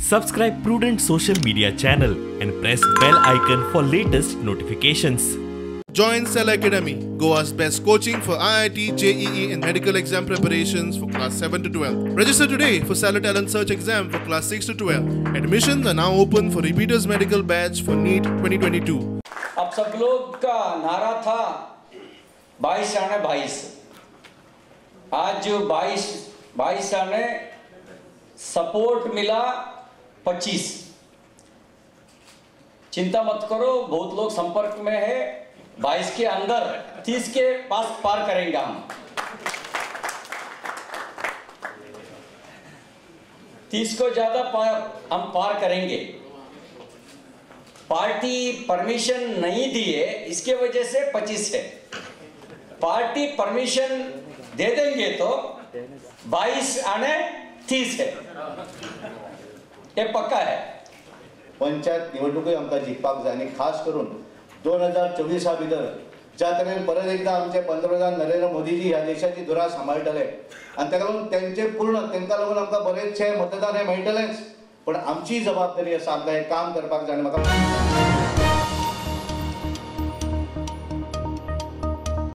Subscribe Prudent social media channel and press bell icon for latest notifications. Join Cell Academy, Goa's best coaching for IIT, JEE and medical exam preparations for class 7 to 12. Register today for Cellar Talent Search exam for class 6 to 12. Admissions are now open for repeaters medical batch for NEET 2022. अब सब लोग का नारा था 22 आने 22। आज 22 आने support मिला 25। चिंता मत करो, बहुत लोग संपर्क में है। 22 के अंदर 30 के पास पार करेंगे हम। 30 को ज्यादा हम पार करेंगे। पार्टी परमिशन नहीं दिए इसके वजह से 25 है। पार्टी परमिशन दे देंगे तो 22 आने 30 है, ये पक्का है। पंचायत निवडणुकूय आमकां जिखपाक जाय आनी खास करून 2024 भितर ज्या तरेन परत एकदा आमचे पंतप्रधान नरेंद्र मोदीजी ह्या देशाची धुरा सांबाळटले आनी ताका लागून तेंचे पूर्ण तांकां लागून आमकां बरेचशें मतदान हें मेळटलेंच, पण आमची जबाबदारी आसा आमकां हें काम करपाक जाय आनी म्हाका